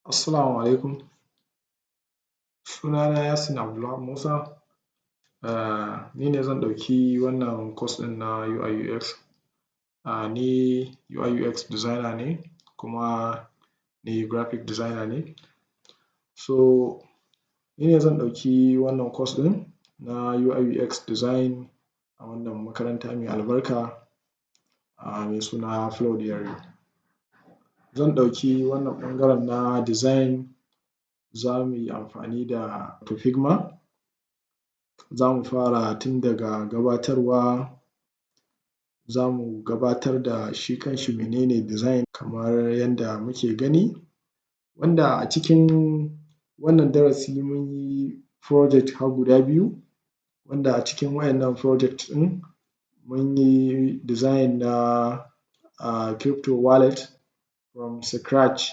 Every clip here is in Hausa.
Assalamu alaikum, sunana Yasin Abdulwahab Musa, ni ne zan ɗauki wannan course ɗin na UI UX. Ni UI UX designer ne, kuma ni graphic designer ne. So ni ne zan ɗauki wannan course ɗin na UI UX design a wannan makaranta mai albarka mai suna Flow Diary. Zan ɗauki wannan ɓangaren na design, za mu yi amfani da Figma, za mu fara tun daga gabatarwa, za mu gabatar da shi kanshi mene ne design kamar yanda muke gani, wanda a cikin wannan darasi mun yi project har guda biyu, wanda a cikin waɗannan project ɗin mun yi design na crypto wallet from scratch,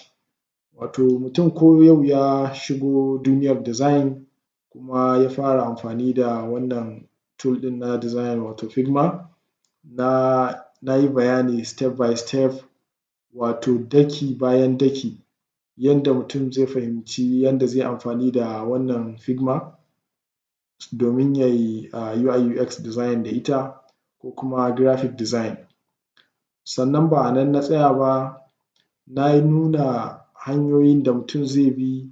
wato mutum ko yau ya shigo duniyar design kuma ya fara amfani da wannan tool ɗin na design, wato Figma, na yi bayani step by step, wato daki bayan daki, yanda mutum zai fahimci yanda zai yi amfani da wannan Figma domin ya yi UI UX design da ita ko kuma graphic design. Sannan ba a nan na tsaya ba, na nuna hanyoyin da mutum zai bi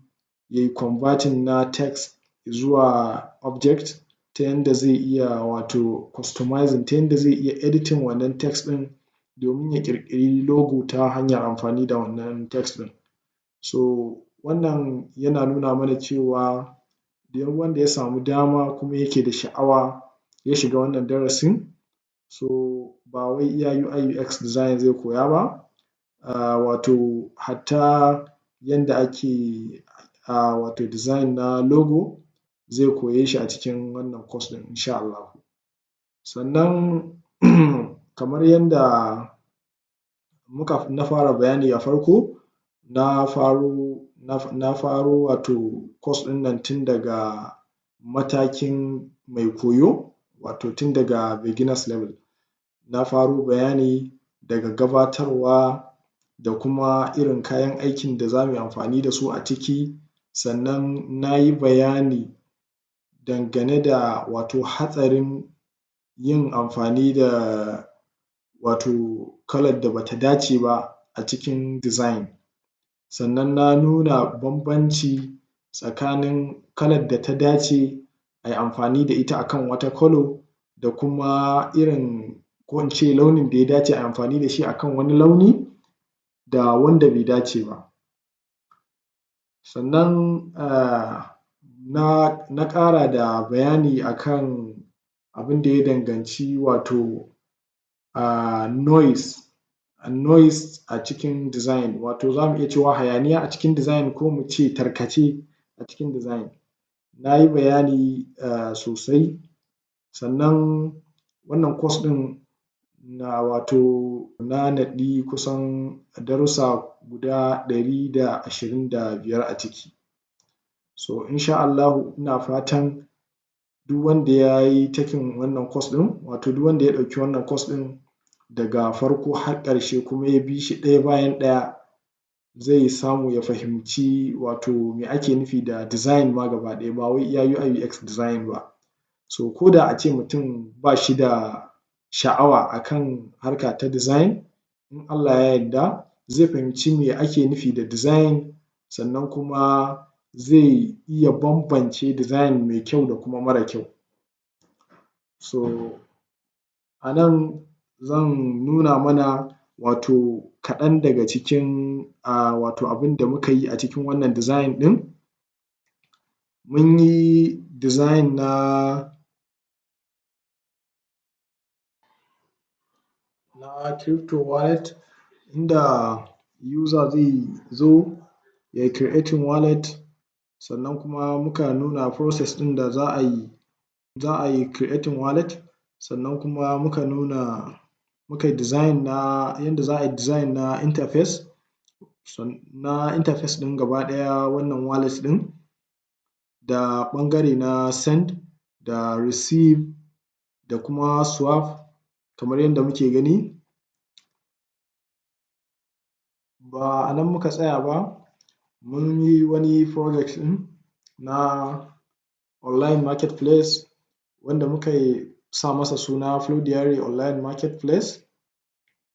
ya yi converting na text zuwa object, ta yanda zai iya wato customizing, ta yanda zai iya editing wannan text ɗin domin ya ƙirƙiri logo ta hanyar amfani da wannan text ɗin. So wannan yana nuna mana cewa duk wanda ya samu dama kuma yake da sha'awa ya shiga wannan darasin, so ba wai iya UI UX design zai koya ba, wato hatta yanda ake wato design na logo zai koye shi a cikin wannan course ɗin insha Allahu. Sannan kamar yanda na fara bayani a farko, na faro wato course ɗin nan tun daga matakin mai koyo, wato tun daga beginners level. Na faro bayani daga gabatarwa da kuma irin kayan aikin da za mu yi amfani da su a ciki, sannan na yi bayani dangane da wato hatsarin yin amfani da wato kalar da bata dace ba a cikin design. Sannan na nuna bambanci tsakanin kalar da ta dace a yi amfani da ita akan wata colour da kuma irin, ko in ce launin da ya dace a yi amfani da shi akan wani launi da wanda bai dace ba. Sannan na ƙara da bayani akan abin da ya danganci wato noise a cikin design, wato za mu iya cewa hayaniya a cikin design ko mu ce tarkace a cikin design. Na yi bayani sosai. Sannan wannan course ɗin na wato na naɗi kusan darussa guda 125 a ciki. So insha Allahu ina fatan duk wanda ya yi taking wannan course ɗin, wato duk wanda ya ɗauki wannan course ɗin daga farko har ƙarshe kuma ya bi shi ɗaya bayan ɗaya, zai samu ya fahimci wato me ake nufi da design ma gaba ɗaya, ba wai iya UI UX design ba. So ko da a ce mutum ba shi da sha'awa akan harka ta design, in Allah ya yarda zai fahimci me ake nufi da design, sannan kuma zai iya bambance design mai kyau da kuma mara kyau. So a nan zan nuna mana wato kaɗan daga cikin wato abin da muka yi a cikin wannan design ɗin. Mun yi design na crypto wallet, inda user zai zo ya yi creating wallet, sannan kuma muka nuna process ɗin da za a yi creating wallet, sannan kuma muka nuna, muka yi design na yanda za a yi design na interface ɗin gaba ɗaya wannan wallet ɗin, da ɓangare na send da receive da kuma swap kamar yadda muke gani. Ba a nan muka tsaya ba, Mun yi wani project ɗin na online marketplace wanda muka sa masa suna Flowdiary Online Marketplace.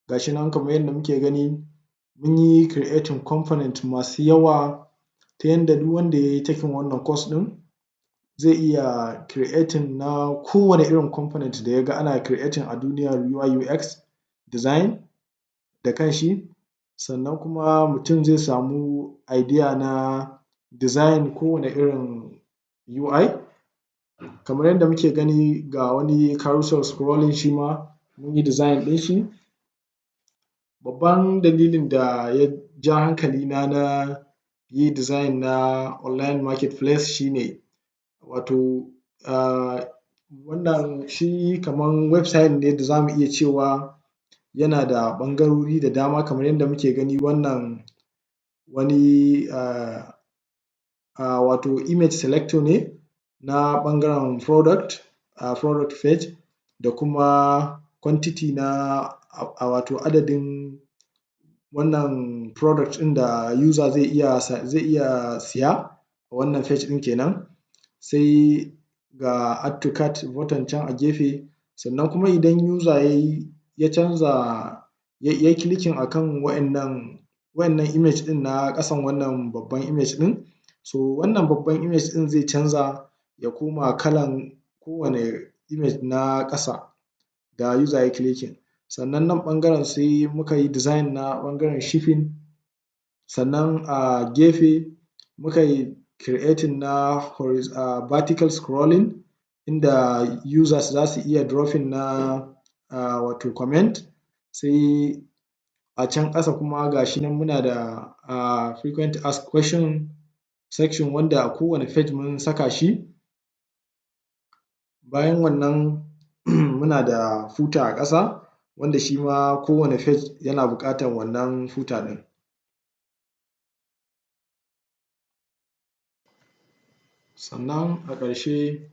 Ga shi nan kamar yadda muke gani, mun yi creating component masu yawa ta yanda duk wanda ya yi taking wannan course ɗin zai iya creating na kowane irin component da ya ga ana creating a duniyar UI UX design da kanshi. Sannan kuma mutum zai samu idea na design kowane irin UI. Kamar yadda muke gani, ga wani carousel scrolling, shi ma mun yi design ɗin shi. Babban dalilin da ya ja hankalina na yi design na online marketplace shi ne, wato wannan shi kaman website ne da za mu iya cewa yana da ɓangarori da dama. Kamar yadda muke gani, wannan wani wato image selector ne na ɓangaren product page, da kuma quantity na, wato adadin wannan product ɗin da user zai iya siya a wannan page ɗin kenan. Sai ga add to cart button can a gefe. Sannan kuma idan user ya canza, ya yi clicking akan wa'innan image ɗin na ƙasan wannan babban image ɗin, so wannan babban image ɗin zai canza ya koma kalan kowane image na ƙasa da user ya yi clicking. Sannan nan ɓangaren sai muka yi design na ɓangaren shipping. Sannan a gefe muka yi creating na vertical scrolling, inda users za su iya dropping na wato comment. Sai a can ƙasa kuma ga shi nan muna da frequent asked question section, wanda a kowane page mun saka shi. Bayan wannan muna da footer a ƙasa, wanda shi ma kowane page yana buƙatar wannan footer ɗin. Sannan a ƙarshe,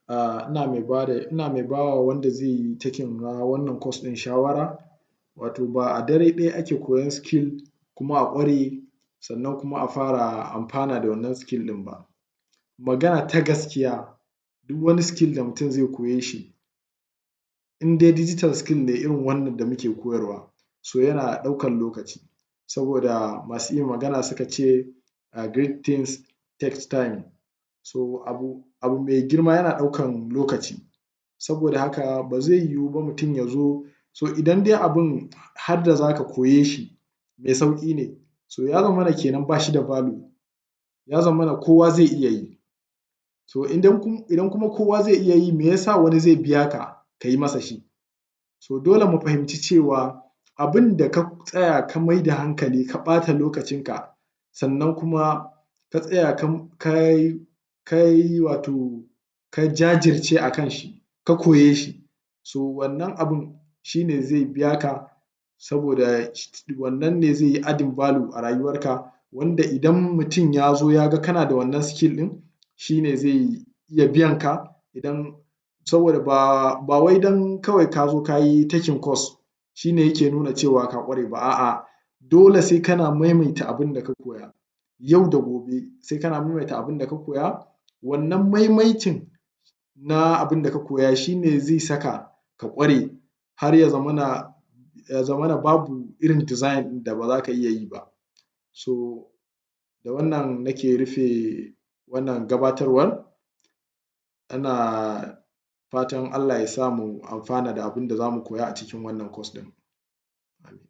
ina mai ba wa wanda zai yi taking na wannan course ɗin shawara, wato ba a dare ɗaya ake koyon skill kuma a ƙware, sannan kuma a fara amfana da wannan skill ɗin ba. Magana ta gaskiya, duk wani skill da mutum zai koye shi, in dai digital skill ne irin wannan da muke koyarwa, so yana ɗaukan lokaci, saboda masu iya magana suka ce, "Great things takes time." So abu mai girma yana ɗaukan lokaci. Saboda haka ba zai yiwu ba mutum ya zo, so idan dai abun har da za ka koye shi mai sauƙi ne, so ya zamana kenan ba shi da value, ya zamana kowa zai iya yi. So idan kuma kowa zai iya yi, me yasa wani zai biya ka ka yi masa shi? So dole mu fahimci cewa abin da ka tsaya ka mai da hankali, ka ɓata lokacinka, sannan kuma ka tsaya ka yi, wato ka jajirce a kan shi, ka koye shi, so wannan abun shi ne zai biya ka, saboda wannan ne zai yi adding value a rayuwarka, wanda idan mutum ya zo ya ga kana da wannan skill ɗin, shi ne zai iya biyan ka idan, saboda ba wai don kawai ka zo ka yi taking course shi ne yake nuna cewa ka ƙware ba. A'a, dole sai kana maimaita abin da ka koya yau da gobe, sai kana maimaita abin da ka koya. Wannan maimaicin na abin da ka koya shi ne zai saka ka ƙware har ya zamana babu irin design da ba za ka iya yi ba. So da wannan nake rufe wannan gabatarwar. Ina fatan Allah ya sa mu amfana da abin da za mu koya a cikin wannan course ɗin. Amin.